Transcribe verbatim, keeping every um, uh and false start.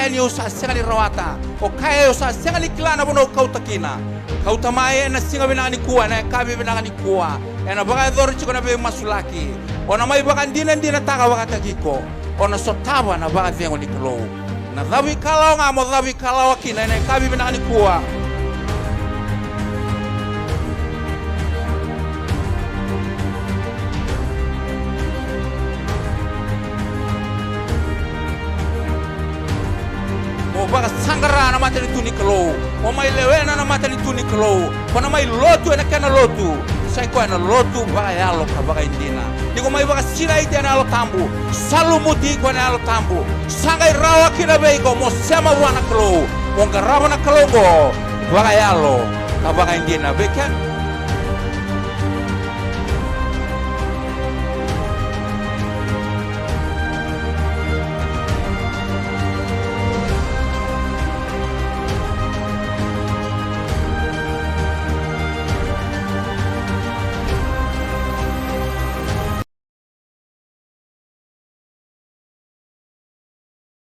ni au sa sega ni rawata, o kaya au sa sega ni kila na vanua au kauta kina. Kauta mai ena siga vinaka nikua, ena yakavi vinaka nikua, ena vakayacori tiko na veimasulaki. O na mai vakadinadinataka vakataki iko, o na sotava na vakacegu ni Kalou. Na cavu ikalawa ga mo cavu ikalawa kina ena yakavi vinaka nikua. Mo vakasaqara na matanitu ni Kalou. Mo mai lewena na matanitu ni Kalou. Ko na mai lotu ena kena lotu. Sa i koya na lotu vakayalo ka vakaidina. Ni ko mai vakasinaiti ena Yalo Tabu, sa lumuti iko ena Yalo Tabu, sa qai rawa kina vei iko mo sema vua na Kalou, mo qarava na Kalou oqo vakayalo ka vakaidina. Vei keda